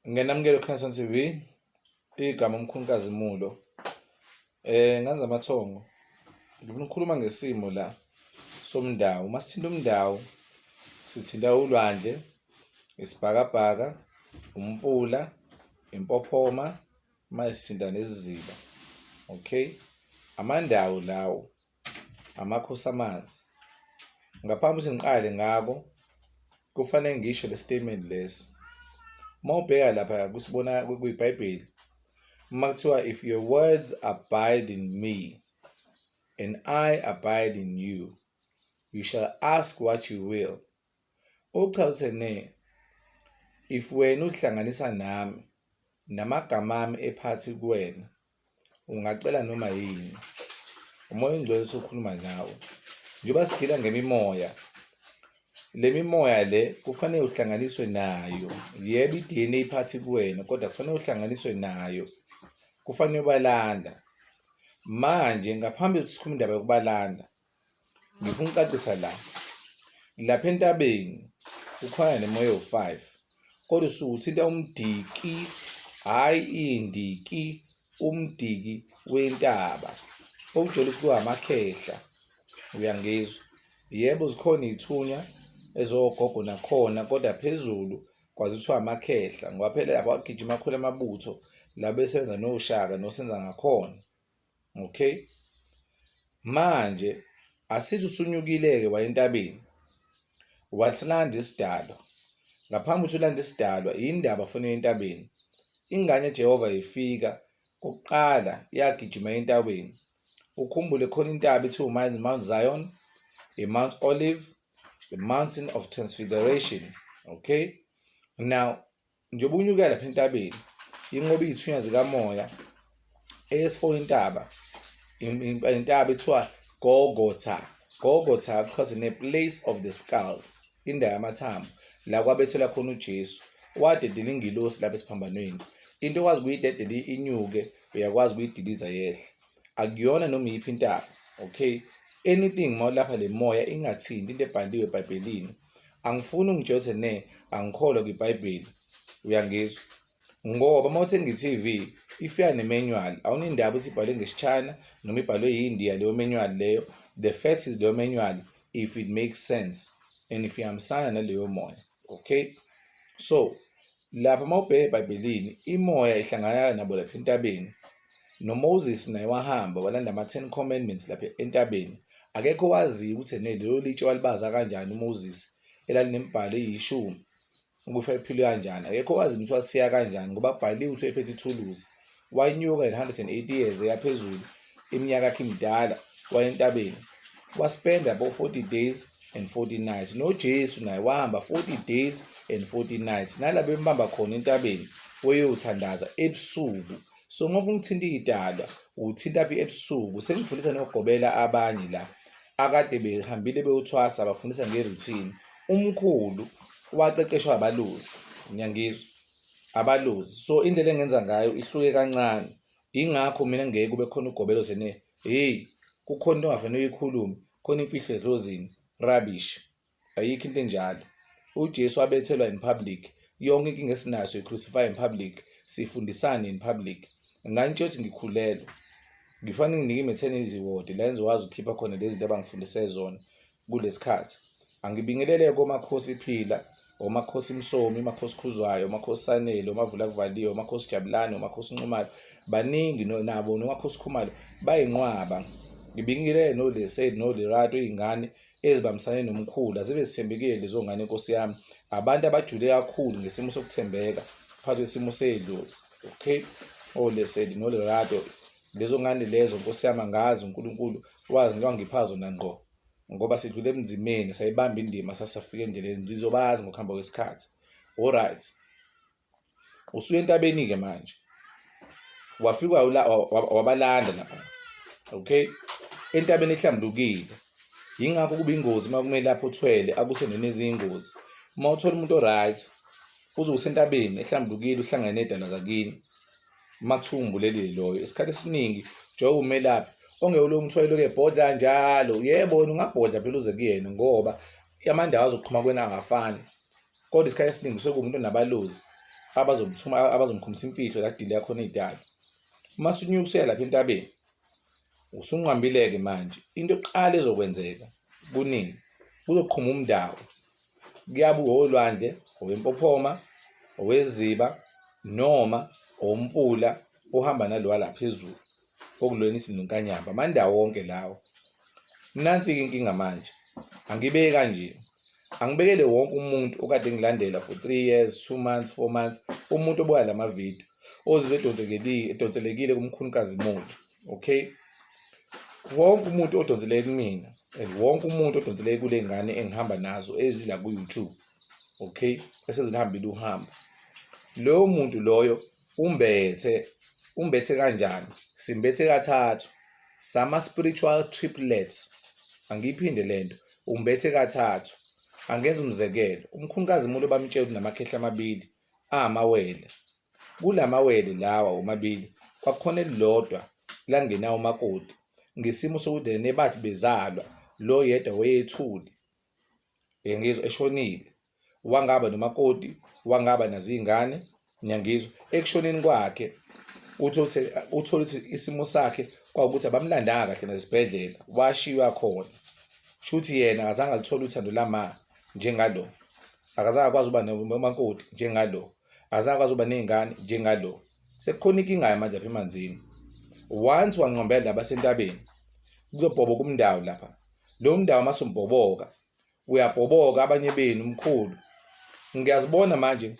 Ngiyanamukela kuKhansan TV. Igama uMkhuluNkazimulo. Ngazi amathongo. Ngifuna ukukhuluma ngesimo la somndawo. Uma sithinta umndawo sithinta ulwandle, isibhakabhaka, umfula, impophoma, manje sithinta neziziba. Okay? Amandawo lawo amakhosi amanzi. Ngaphambi ukuthi ngiqale ngako kufanele ngisho le statement lesi. Uma ubheka lapha kusibona kwiBhayibheli uma kuthiwa if your words abide in me and I abide in you you shall ask what you will. Okuchaza ukuthi ne if wena uhlanganisa nami namagama ami ephathi kuwena Ungacela noma yini. Umoya oNgcwele usukhuluma nawe. Njengoba sidila ngemimoya, le mimoya le kufanele uhlanganiswe nayo. Yebo i-DNA iphathi kuwena kodwa kufanele uhlanganiswe nayo. Kufanele ubalanda. Manje ngaphambi kokuthi sikhulume indaba yokubalanda, Ngifuna ukucacisa la. Lapha entabeni kukhona nemoya ewu-five kodwa usuke uthinta umdiki, hhayi indiki, umdiki wentaba okujwayele ukuthi kuba amakhehla. Uyangizwa? Yebo, zikhona iy'thunywa ezogogo nakhona kodwa phezulu kwazi kuthiwa amakhehla ngoba phela lapho agijima khona amabutho la besenza noshaka noSenzangakhona. Okay, manje asithi usunyukile-ke waya entabeni wasilanda isidalwa. Ngaphambi ukuthi ulande isidalwa, yindaba funa entabeni. Ingane Jehova ifika kokuqala yagijima entabeni. Ukhumbule khona intaba ethiwa Mount Zion, i-Mount Olive, the Mountain of Transfiguration. Okay, now Njengoba unyukela lapha entabeni, inqoba iy'thunywa zikamoya, eyesi-four intaba, intaba ethiwa Golgotha. Golgotha kuchaza ne-place of the skulls, indawo yamathambo, la kwabethelwa khona uJesu. Wadedela ingilosi lapha esiphambanweni. Into okwazi ukuyidedela inyuke, uyakwazi ukuyidiliza yehle. Akuyona noma iyiphi intaba, okay? Anything uma ulapha le moya ingathinti into ebhaliwe eBhayibhelini. Angifuni ungitshele ukuthi ne angikholwa kwiBhayibheli. Uyangizwa? Ngoba uma uthenga i-TV ifika ne-manual, awunendaba ukuthi ibhalwe ngesiChina noma ibhalwe yiNdiya leyo manual leyo. The fact is leyo manual if it makes sense and if ihambisana naleyo moya. Okay? So lapha uma ubheka eBhayibhelini imoya ihlangana nabo lapha entabeni. NoMoses naye wahamba walanda ama-Ten Commandments lapha entabeni. Akekho owaziyo ukuthi ene lelo litshe walibaza kanjani uMoses elalinemibhalo eyishumi ukuthi wayephile kanjani. Akekho owaziyo ukuthi wasiya kanjani ngoba kubhaliwe ukuthi wayephethe ithuluzi. Wanyuka in 180 years eya phezulu iminyaka yakhe imidala waya entabeni. Waspenda abo 40 days and 40 nights. NoJesu naye wahamba 40 days and 40 nights. Nala bembamba khona entabeni weyothandaza ebusuku. So uma ufuna ukuthinta idalwa uthinta phi ebusuku? Sengifundisa nogobela abanye la akade behambile beyothwasa bafundisa nge-routine. Umkhulu waqeqeshwa abalozi, ngiyangizwa abalozi. So indlela engenza ngayo ihluke kancane. Yingakho mina ngeke kube khona ugobelo sene hey kukhona into ongafanele uyikhulume, khona imfihlo edlozini, rubbish. Ayikho into enjalo. UJesu wabethelwa in public. Yonke inkinga esinayo siyi-crucify in public, sifundisane in public. Ngangitshela ukuthi ngikhulelwe. Ngifanele nginike i-maternity ward la engizokwazi ukukhipha khona lezi zinto abangifundise zona kulesikhathi. Angibingelele komakhosi Phila, omakhosi Msomi, omakhosi Khuzwayo, omakhosi Sanele, omavula kuvaliwe, omakhosi Jabulani, omakhosi Nxumalo, baningi nabo nomakhosi Khumalo bayinqwaba. Ngibingelele noLesedi noLerato iy'ngane ezibambisane nomkhulu azibe zithembekile lezo ngane nkosi yami abantu abajule kakhulu ngesimo sokuthembeka phakathi kwesimo sedlozi okay olesedi nolerato lezo ngane lezo nkosi yami angazi uNkulunkulu wazi ngoba ngipha zona ngqo ngoba sidlule ebunzimeni sayibamba indima sasafika endleleni ngizobazi ngokuhamba kwesikhathi alright Usuya entabeni-ke manje wafika wabalanda lapha okay entabeni ehlambulukile yingakho kuba ingozi uma kumele lapho uthwele akusenene ezingozi uma uthola umuntu o-right uze usentabeni ehlambulukile uhlangane nedalwa zakini uma kuthiwa ungibulelile loyo isikhathi esiningi njengoba umelaphi ongeke ulowo mthwalo ke bhodla njalo yebo wena ungabhodla phela uze kuyena ngoba amandawo azoqhuma kwena angafani kodwa isikhathi esiningi kusuke kuwumuntu onabalozi abazomthuma abazomkhombisa imfihlo la dile yakhona idala. Uma sunyuka usuya lapha entabeni usunqambile-ke manje into yokuqala ezokwenzeka kuningi kuzoqhuma umndawo kuyabe owolwandle owempophoma oweziba noma owomfula ohamba nalowa la phezulu okulona isinunkanyamba amandawo wonke lawo. Nansi-ke inkinga manje angibeke kanje angibekele wonke umuntu okade ngilandela for 3 years, 2 months, 4 months, umuntu obuka la mavidiyo ozizwe edonsekile edonselekile kumkhulu Nkazimulo. Okay, wonke umuntu odonseleke kumina and wonke umuntu odonseleke kule ngane engihamba nazo ezila ku-YouTube, okay, esezilihambile uhambo, loyo muntu loyo umbethe. Umbethe kanjani? Simbethe kathathu, sama spiritual triplets. Angiyiphinde lento, umbethe kathathu. Angenza umzekelo, umkhulu Nkazimulo bamtshela ukuthi namakhehla amabili amawele. Kulamawele lawa omabili kwakukhona elilodwa langenawo umakoti ngesimo sokuthi nebathi bezalwa lo yedwa wayethuli ngiyangizwa eshonile wangaba nomakoti wangaba nazingane ngiyangizwa ekushoneni kwakhe uthole uthole ukuthi isimo sakhe kwawukuthi abamlandanga kahle nasesibhedlela washiywa khona. Shuthi yena akazange alithole uthando lama njengalo, akazange akwazi ukuba nomakoti njengalo, akazange akwazi ukuba ney'ngane njengalo. Sekukhona inkinga manje apha emanzini. Once wanqombela laba sentabeni kuzobhoboka umndawo lapha. Lo mndawo mase umbhoboka uyabhoboka abanye benu mkhulu. Ngiyazibona manje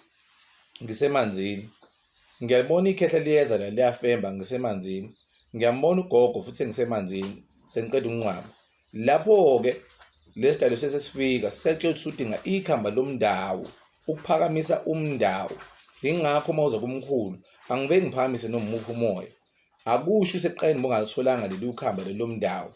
ngisemanzini, ngiyalibona ikhehla liyeza la liyafemba ngisemanzini, ngiyambona ugogo futhi sengisemanzini sengiqeda ukunqwaba. Lapho-ke lesidalo sesesifika sisatshela ukuthi udinga ikhamba lomndawo ukuphakamisa umndawo. Yingakho uma uza kumkhulu angivele ngiphakamise noma umuphi umoya. Akusho ukuthi ekuqaleni bongalitholanga leli ukhamba lelo mndawo,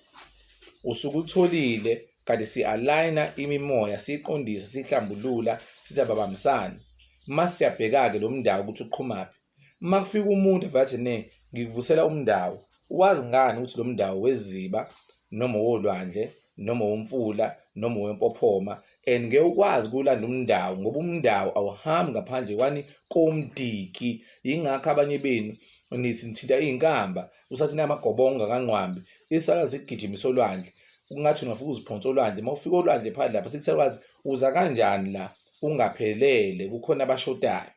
usuke ulitholile kanti si-aligna imimoya siyiqondisa siyihlambulula sithi ababambisane. Uma siyabheka-ke lo mndawo ukuthi uqhumaphi, uma kufika umuntu avele athi ne ngikuvusela umndawo, wazi ngani ukuthi lo mndawo weziba noma owolwandle noma owomfula noma owempophoma? And ngeke ukwazi ukulanda umndawo ngoba umndawo awuhambi ngaphandle kwani komdiki. Yingakho abanye benu nithi nithinta iy'nkamba usathi namagobongo kaNgqwambi isala zigijimisa olwandle kungathi ungafika uziphonsa olwandle. Uma ufika olwandle phandle lapha sithi sakwazi uza kanjani la ungaphelele kukhona abashodayo.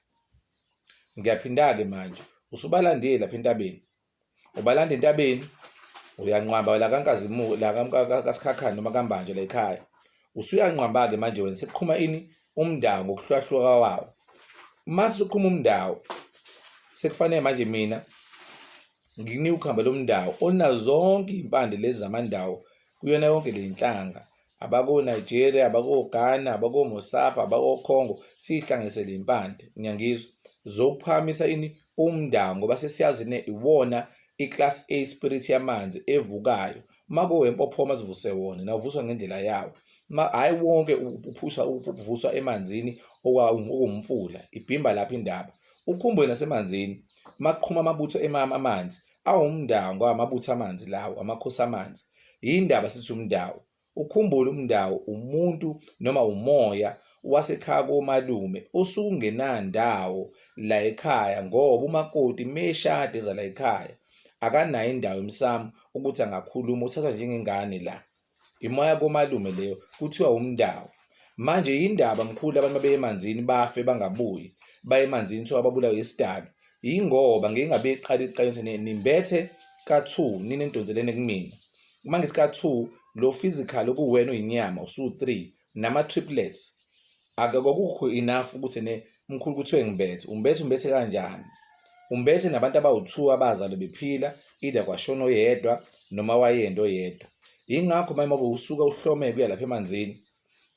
Ngiyaphinda-ke manje usubalandile lapha entabeni, ubalanda entabeni uyanqwamba la kaNkazimu la kaSikhakhane noma kaMbanjwa la ekhaya, usuyanqwamba-ke manje wena sekuqhuma ini umndawo ngokuhlukahluka kwawo. Uma suqhuma umndawo sekufanele manje mina ngikunike ukuhamba lo mndawo onazo zonke iy'mpande lezi zamandawo kuyona yonke le nhlanga abako-Nigeria, abako-Ghana, abako-Mosapha, abako-Congo, siyihlanganise le mpande ngiyangizwa zokuphakamisa ini umndawo ngoba sesiyazi ne iwona i-class A spirit yamanzi evukayo. Uma kuwempophoma zivuse wona nawuvuswa ngendlela yawo, hhayi wonke uphusha uvuswa emanzini okuwumfula ibhimba lapho indaba. Ukhumbule nasemanzini maqhuma amabutho amanzi awumndawo ngoba amabutho amanzi lawo amakhosi amanzi. Yindaba sithi umndawo. Ukhumbule umndawo umuntu noma umoya wasekhaya komalume osuke ungenandawo la ekhaya ngoba umakoti meshada eza la ekhaya akanayo indawo emsamo ukuthi angakhuluma, uthathwa njengengane la. Imoya komalume leyo kuthiwa umndawo. Manje yindaba mkhulu abantu babeye emanzini bafe bangabuyi, baye emanzini kuthiwa babulawe isidalwa. Yingoba ngike ngabe iqala iqala nimbethe ka-two nina enidonselene kumina. Uma ngithi ka-two lo physical okuwena uyinyama usu-three nama-triplets akukho enough ukuthi ne mkhulu kuthiwe ngibethe. Umbethe umbethe kanjani? Umbethe nabantu abawu-two abazalwe bephila either kwashona oyedwa noma wayenda oyedwa. Yingakho manje uma usuka uhlomeke uya lapha emanzini,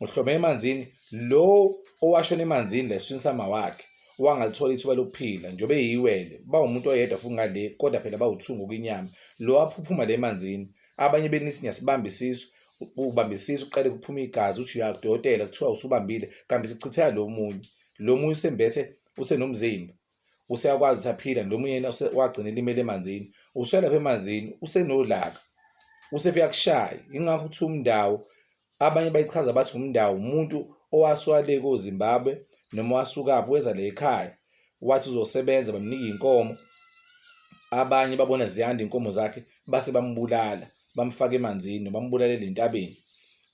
uhlome emanzini lo owashona emanzini la esiswini samawakhe wangalithola ithuba lokuphila njengoba eyiwele bawumuntu oyedwa futhi ngale kodwa phela bawu-two ngokuyinyama lo waphuphuma le emanzini. Abanye benithi niyasibamba isisu, ubamba isisu uqale kuphuma igazi uthi uyakudokotela kuthiwa usubambile kambe sichitheka lo munye, lo munye usembethe usenomzimba useyakwazi ukuthi aphila lo munye yena wagcina elimele emanzini usuya lapha emanzini usenolaka usefika kushaya. Yingakho kuthiwa umndawo abanye bayichaza bathi umndawo umuntu owasuka le koZimbabwe noma wasukaphi weza la ekhaya. Wathi uzosebenza bamnika inkomo, abanye babona ziyanda inkomo zakhe base bambulala, bamfaka emanzini, bambulalela entabeni.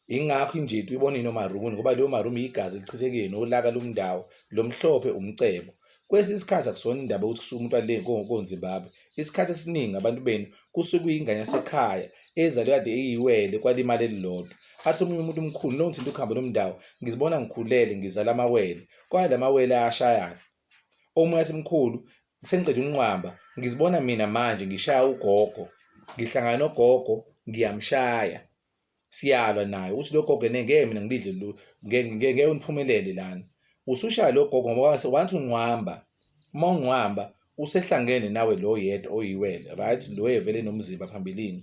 Ingakho injetu ibona inomaruni ngoba leyo marumi igazi elichithekile nolaka lomndawo lomhlophe umcebo. Kwesinye isikhathi akusona indaba yokuthi kusuke umuntu ale koZimbabwe. Isikhathi esiningi abantu benu kusuke kuyingane yasekhaya ezalwe kade iyiwele kwalimala elilodwa. Athi omunye umuntu umkhulu lo ngithinta ukuhamba lomndawo ngizibona ngikhulele ngizala amawele. Kwala lamawele ayashayana. Omunye athi mkhulu sengiqeda ukunqwamba ngizibona mina manje ngishaya ugogo ngihlangana nogogo ngiyamshaya siyalwa naye uthi lo gogo ene ngeke mina ngilidle lo ngeke uniphumelele lana usushaya lo gogo ngoba wase once unqwamba uma unqwamba usehlangene nawe lo yedwa oyiwele right lo evele nomzimba phambilini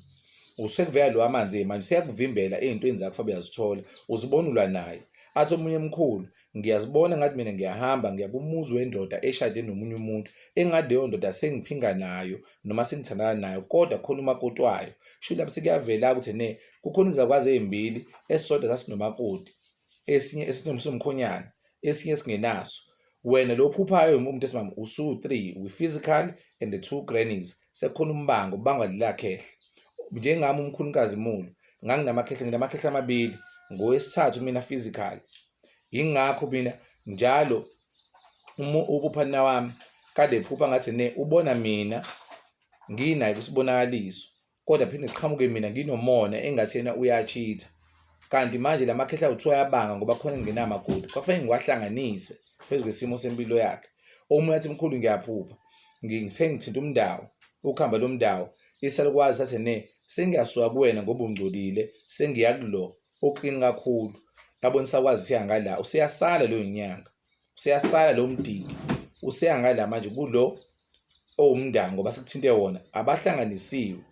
usekuvela lo amanzi manje seyakuvimbela ey'ntweni zakho fabe uyazithola uzibona ulwa naye athi omunye mkhulu Ngiyazibona ngathi mina ngiyahamba ngiya kumuzi wendoda eshade nomunye umuntu engathi leyo ndoda sengiphinga nayo noma sengithandana nayo kodwa khona umakoti wayo. Shuthi lapho sekuyavela ukuthi ne kukhona izakwazi ezimbili esisodwa sasinomakoti esinye esinomkhonyana esinye singenaso. Wena lo phuphayo umuntu esimame usu-3 we-physical and the two grannies sekukhona umbango ubangwa lela khehle. Njengami umkhulu Nkazimulo nganginamakhehla nginamakhehla amabili ngowesithathu mina physical yingakho mina njalo uma ukuphana wami kade ephupha ngathi ne ubona mina nginaye kwisibonakaliso kodwa phinde qhamuke mina nginomona engathi yena uyachitha kanti manje lamakhehla kuthiwa ayabanga ngoba khona nginamagodi kwafanele ngiwahlanganise phezu kwesimo sempilo yakhe omunye athi mkhulu ngiyaphupha ngisengithinta umndawo ukuhamba lo mndawo isalukwazi sathi ne sengiyasuka kuwena ngoba ungcolile sengiya kulo oclean kakhulu yabona isakwazi siya ngala useyasala leyo nyanga useyasala lo mdiki useya ngala manje kulo owumndani ngoba sekuthinte wona abahlanganisiwe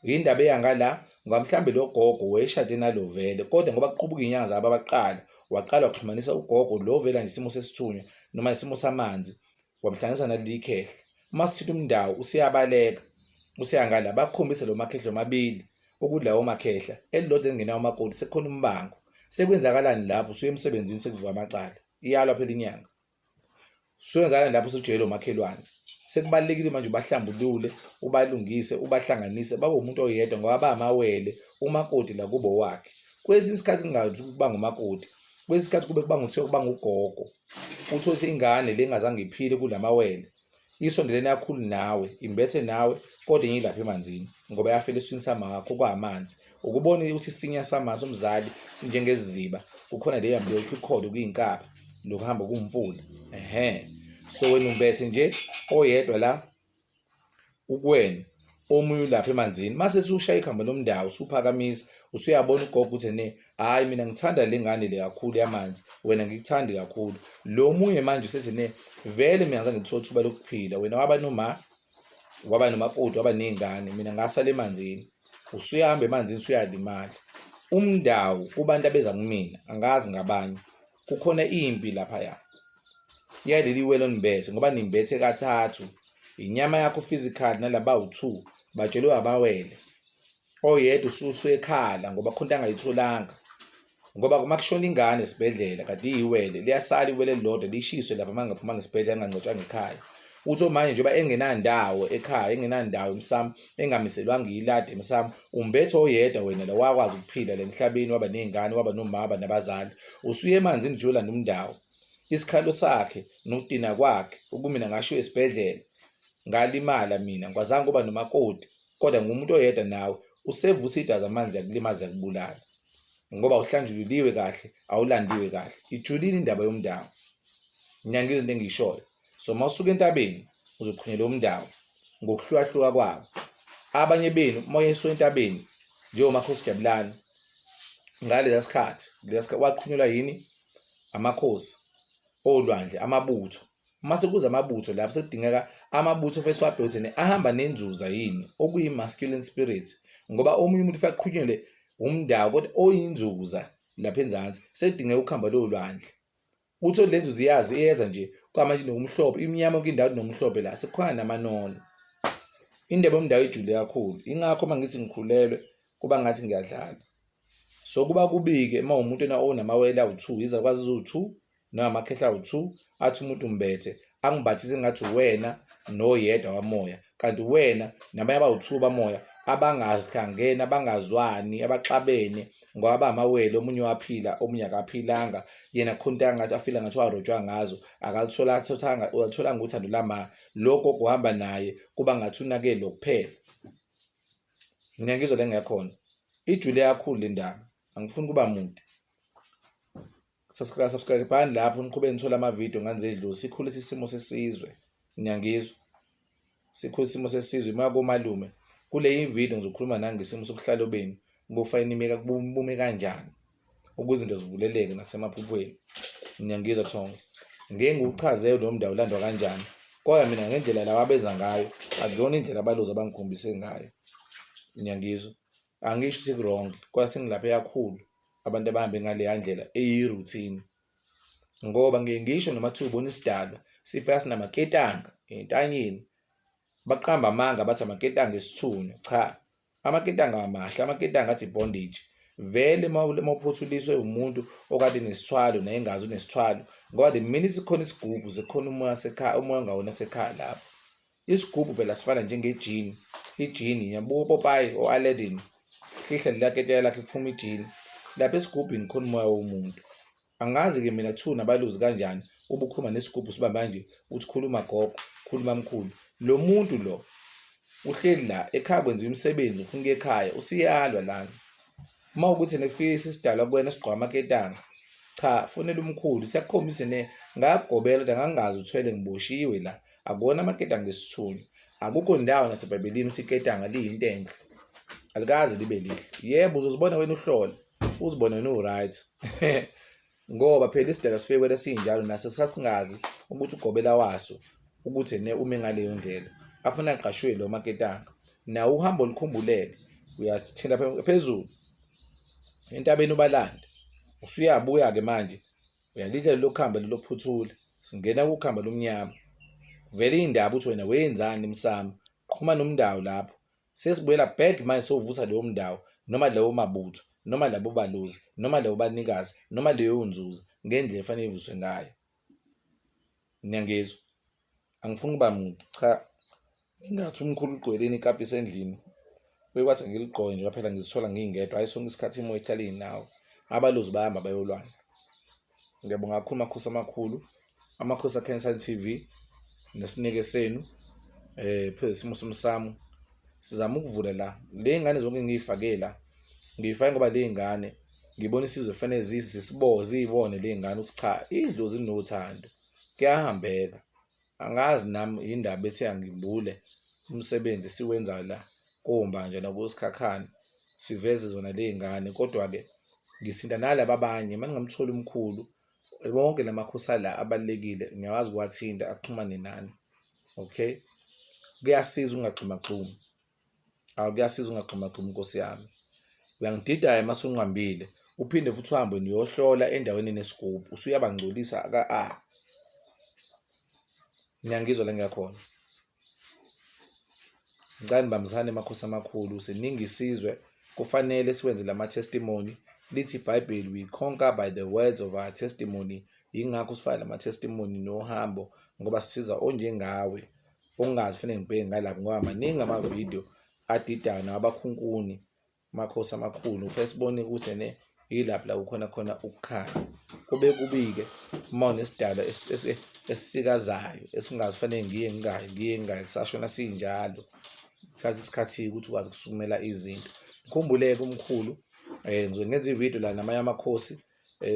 yindaba eya ngala ngoba mhlambe lo gogo wayeshade nalo vele kodwa ngoba kuqubuka inyanga zabo abaqala waqala waxhumanisa ugogo lo vela nje isimo sesithunywa noma isimo samanzi wamhlanganisa naleli khehla uma sithinta umndawo useyabaleka useyangala bakhombise lo makhehla omabili ukuthi lawo makhehla elilodwa elingenawo umakoti sekukhona umbango sekwenzakalani lapho usuye emsebenzini sekuvuka amacala iyalwa phela inyanga suyenzakalani lapho usujwayele umakhelwane sekubalulekile manje ubahlambulule ubalungise ubahlanganise babe umuntu oyedwa ngoba bamawele umakoti la kubo wakhe kwesinye isikhathi kungathi kuba ngumakoti kwesinye isikhathi kube kuba nguthiwa kuba ngugogo uthole ukuthi ingane le engazange iphile kulamawele isondelene kakhulu nawe imbethe nawe kodwa enye ilapha emanzini ngoba yafela esiswini samakho kwamanzi ukubona ukuthi isinya sama somzali sinjengeziziba kukhona leyo mbewu ikhona kuyinkaba lokuhamba kuwumfula ehe so wena umbethe nje oyedwa la ukuwena omunye ulapha emanzini mase sushaya ikhamba lomndawo usuphakamisa usuyabona ugogo ukuthi ne hayi mina ngithanda le ngane le kakhulu yamanzi wena ngikuthandi kakhulu lo munye manje usethi ne vele mina ngizange ngithole ithuba lokuphila wena waba noma waba nomakoti waba ney'ngane mina ngasala emanzini usuyahamba emanzini usuyalimala umndawo kubantu abeza kumina angazi ngabanye kukhona impi laphaya yaleli wele onimbethe ngoba nimbethe kathathu inyama yakho physical nalaba u2 batshelwe abawele oyedwa usuthi ekhala ngoba khona into angayitholanga ngoba uma kushona ingane esibhedlela kade iyiwele liyasala iwele elilodwa lishiswe lapha uma ngaphuma ngesibhedlela engangcwatshwanga ekhaya uthi manje njengoba engenandawo ekhaya engenandawo emsamo engamiselwanga iladi emsamo umbethe oyedwa wena la wakwazi ukuphila la emhlabeni waba ney'ngane waba nomama nabazali usuye emanzini nje uyolanda umndawo isikhalo sakhe nokudina kwakhe ukumina ngashiwo esibhedlela ngalimala mina ngikwazanga ukuba nomakoti kodwa ngumuntu oyedwa nawe usevusa idazi amanzi yakulimaza yakubulala ngoba uhlanjululiwe kahle awulandiwe kahle ijulile indaba yomndawo mina ngizinto engiyishoyo so uma usuka entabeni uzoqhunyelwa umndawo ngokuhlukahluka kwawo abanye benu uma uyesuka entabeni njengomakhosi jabulani ngalesa sikhathi lesa sikhathi waqhunyelwa yini amakhosi olwandle amabutho uma sekuza amabutho lapho sekudingeka amabutho first wabheka ukuthi ahamba nenzuza yini okuyi-masculine spirit ngoba omunye umuntu ufike aqhunyelwe umndawo kodwa oyinzuza lapha enzansi sekudingeka ukuhamba lowo lwandle Uthole le nzuzo iyazi iyeza nje kwamanje nokumhlophe imnyama yonke indawo nomhlophe la sekukhona namanono. Indaba yomndawo ijule kakhulu ingakho uma ngithi ngikhulelwe kuba ngathi ngiyadlala. So kuba kubi-ke uma umuntu onamawele awu-two izakwazi eziwu-two noma amakhehla awu-two athi umuntu umbethe Angimbathise ngathi uwena noyedwa wamoya kanti uwena nabanye abawu-two bamoya abangahlangene abangazwani abaxabene ngoba bamawele omunye waphila omunye akaphilanga yena khona into angathi afila ngathi warojwa ngazo akalithola athothanga utholanga uthando lama lokho kuhamba naye kuba ngathi unake lo kuphela. Mina ngizwa le ngiyakhona ijule kakhulu le ndaba angifuni kuba mude. Subscribe subscribe bani lapho niqhubeke nithole amavidiyo ngane zedlozi sikhulise isimo sesizwe niyangizwa sikhulise isimo sesizwe uma komalume kule video ngizokhuluma nangesimo sobuhlalo benu bufanele nime bume kanjani ukuze izinto zivuleleke nasemaphuphweni niyangizwa thongo ngeke ngiwuchaze lo mndawo ulandwa kanjani kodwa mina ngendlela lawa abeza ngayo akuyona indlela abalozi abangikhombise ngayo niyangizwa angisho ukuthi ku-wrong kodwa sengilaphe kakhulu abantu abahambe ngaleya ndlela eyi-routine ngoba ngiye ngisho noma kuthiwa ubona isidalwa sifika sinamaketanga entanyeni baqamba amanga bathi amaketanga esithunywa cha amaketanga amahle amaketanga athi bondage vele uma uphothuliswe umuntu okade nesithwalo naye engazi unesithwalo ngoba the minute sikhona isigubhu sekukhona umoya sekhaya umoya ongawona sekhaya lapho Isigubhu phela sifana njengejini, ijini ngiyabuka upopayi o-Aladdin hlihla leliya ketela lakhe kuphuma ijini. Lapha esigubhini khona umoya womuntu. Angazi-ke mina kuthiwa unabaluzi kanjani ube ukhuluma nesigubhu usibamba kanje uthi khuluma gogo, khuluma mkhulu. Lo muntu lo uhleli la ekhaya kwenziwa imisebenzi ufuna ukuya ekhaya usiyalwa lana. Uma ukuthi nekufika isidalwa kuwena sigqoka amaketanga cha fonela umkhulu siyakukhombisa ne ngagobela kodwa ngangingazi uthwele ngiboshiwe la akuwona amaketanga esithunywa akukho ndawo nasebhayibhelini ukuthi iketanga liyinto enhle alikaze libe lihle yebo uzozibona wena uhlole uzibone wena u-right ngoba phela isidalwa sifike kwele sinjalo naso sasingazi ukuthi ugobela waso ukuthi ne ume ngaleyo ndlela afuna aqashwe lo maketanga nawo uhambo olukhumbuleke uyathinta phezulu entabeni ubalande usuyabuya-ke manje uyalidla lelo khamba lelo phuthula singena kukhamba lomnyama kuvela iy'ndaba ukuthi wena wenzani emsamo qhuma nomndawo lapho Sesibuyela back manje sowuvusa leyo mndawo noma lawo mabutho noma labo balozi noma labo banikazi noma leyo nzuza ngendlela efanele ivuswe ngayo. Niyangizwa? Angifuni ukuba mude cha ngingathi umkhulu ugqokeleni ikapisi endlini kuye kwathi ngiligqoke nje kwaphela ngizithola ngingedwa hhayi sonke isikhathi imoya ihlale inawo abalozi bayahamba bayolwandle. Ngiyabonga kakhulu makhosi amakhulu, amakhosi aKhanyisani TV nesineke senu phezu isimo somsamo. Sizama ukuvula la le ngane zonke ngiyifake la ngiyifake ngoba le ngane ngibona isizwe kufanele zisibo ziyibone le ngane ukuthi cha idlozi linothando kuyahambeka. Angazi nami yindaba ethi angimbule umsebenzi esiwenzayo la koMbanja nakoSikhakhane siveze zona ley'ngane kodwa-ke ngisinda nalaba abanye uma ningamtholi umkhulu wonke la makhosi ala abalulekile ngiyawazi ukuwathinta axhumane nani okay kuyasiza ungagxumagxumi Awu kuyasiza ungagxumagxumi nkosi yami. Uyangidida-ke uma usunqambile uphinde futhi uhambe niyohlola endaweni enesigubhu usuyabangcolisa ka-A. Niyangizwa la ngiyakhona. Ngicela nibambisane makhosi amakhulu siningi isizwe kufanele siwenze lama testimony lithi iBhayibheli we conquer by the words of our testimony yingakho sifake lama testimony nohambo ngoba sisiza onjengawe ongazi fanele ngibheke ngalapho ngoba maningi amavidiyo adidayo nawabakhunkuni makhosi amakhulu kufanele sibone ukuthi ene yilapho la kukhona khona ukukhanya kube kubi-ke uma unesidalwa esisikazayo esingazi fanele ngiye ngingayi ngiye ngingayi kusashona sinjalo kuthatha isikhathi-ke ukuthi ukwazi ukusukumela izinto ngikhumbule-ke umkhulu um ngizoke ngenza ividiyo la namanye amakhosi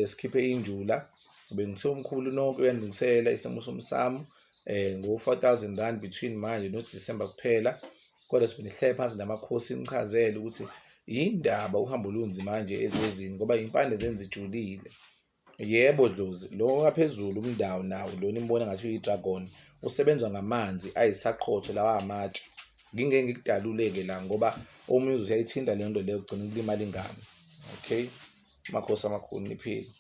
sikhiphe injula bengithe umkhulu nonke uyandungisela isimo somsamo ngo-R4000 between manje noDisemba kuphela kodwa siphinde sihlale phansi namakhosi nichazele ukuthi yindaba uhambo olunzima manje edlozini ngoba impande zenu zijulile. Yebo dlozi lo ngaphezulu umndawo nawo lo nimbona ngathi uyi-dragon usebenzwa ngamanzi ayisaqhotho lawa amatshe ngingeke ngikudalule-ke la ngoba omunye uze uyayithinta leyo nto leyo kugcina ukulimala ingane okay. Makhosi amakhulu niphile.